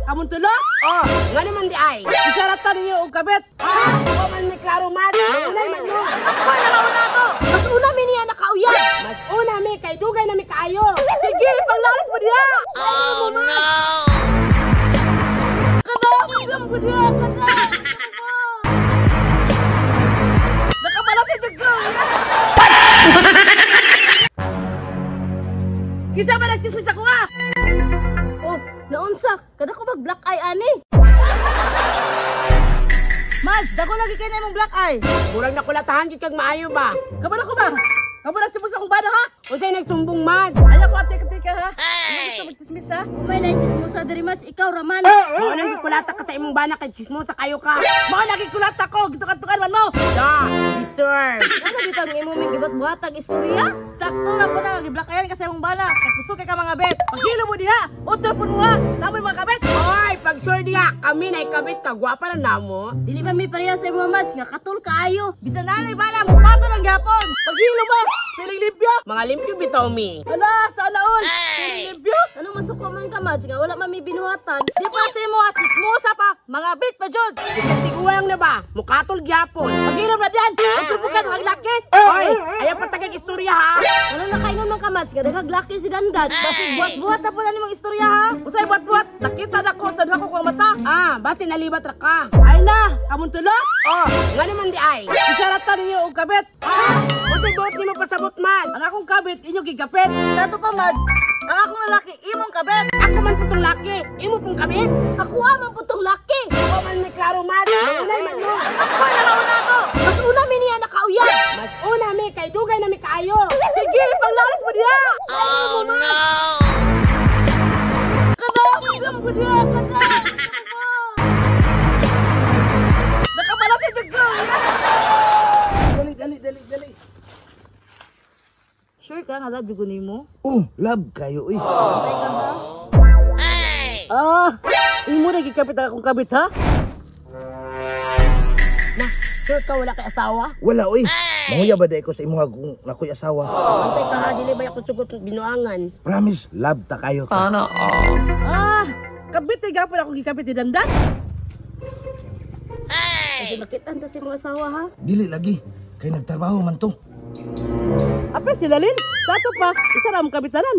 Kamong tulo? Oh, nga naman di ay. Isaratan ninyo og kabit. Ah, wa man mi klaro man. Naunay man mo. Ako nakauna ko. Mas una mi niya nakauyab. Mas una mi kay dugay na mi kaayo. Sige, panglalas mo diha. Oh no. Kada mo diha, kada. Nakabalat sa dugo. Kisa ba nagtismis ako ha? Oh, naunsa, kada ko mag black eye ani. Mads, dako lagi kay na imong black eye. Murag nakulatahan gyud kag maayo ba? Kabalo ko ba? Kabalo si akong bana ha? Unsay nagsumbong man? Ayaw ko ate ka ha? Ano gusto magtismis ha? May lain chismosa diri Mads, ikaw raman. Mao nang gikulata ka sa imong bana kay chismosa kayo ka. Mao lagi kulata ko, gitukan-tukan man mo. Da, deserve. Ano bitang imo ming gibat-buhatag istorya? Sakto ra po na gi-black eye ka sa imong bana. Kay kusog kay ka mga bet. Paghilo mo diha, utro pud mo ha. Namoy mga kabit. Oy, pag sure diha, kami na ikabit ka gwapa na namo. Dili man mi pareha sa imo Mads nga katul kaayo. Bisan nanay bana mo pato lang gyapon. Paghilo mo, piling limpyo. Mga limpyo bitaw mi. Ala, sana all. Piling limpyo. Ano masuko man ka Mads nga wala man mi binuhatan. Di pa sa imo ha, chismosa pa, mga bit pa jud. Bisan tiguang na ba? Mukatol gyapon. Paghilo na diyan, utro pud ka ang laki. Oy, ayaw patagig istorya ha. Ano nakaingon man ka Mads nga daghang laki si Dandan. Basig buhat-buhat na po na nimong istorya ha. Usay buhat-buhat, nakita na ko sa duha ko kong mata. Ah, basi nalibat ra ka. Ay na, kamong tulo. Oh, nga naman di ay. Isaratan ninyo og kabit. Ah, unsay buot nimo pasabot man? Ang akong kabit inyo gigapit. Sa ato pa Mads, ang akong lalaki imong kabit. Ako man putong laki, imo pong kabit. Ako man putong laki. Wa man mi klaro man. Naunay man mo. Ako nakauna ko. Mas una mi niya nakauyab. Mas una mi kay dugay na mi kaayo. Sige, panglalas mo diha. Oh no. Kada mo diha, kada. Nakabalat sa dugo. Dali, dali, dali, dali. Sure ka nga love ko nimo? Oh, love kayo eh. Patay ka ha? Ah, imo na gikapit ang akong kabit ha? Na, sure ka wala kay asawa? Wala oy. Manguya ba dai ko sa imuha kung nakoy asawa? Antay ka ha, dili ba ako sugot binuangan? Promise, love ta kayo. Ah, kabit ay gapon ako gikapit ni Dandan. Kasi makitan ta sa imong asawa ha. Dili lagi kay nagtrabaho man to. Apre sila Lin, dato pa, isa ra mong kabitanan.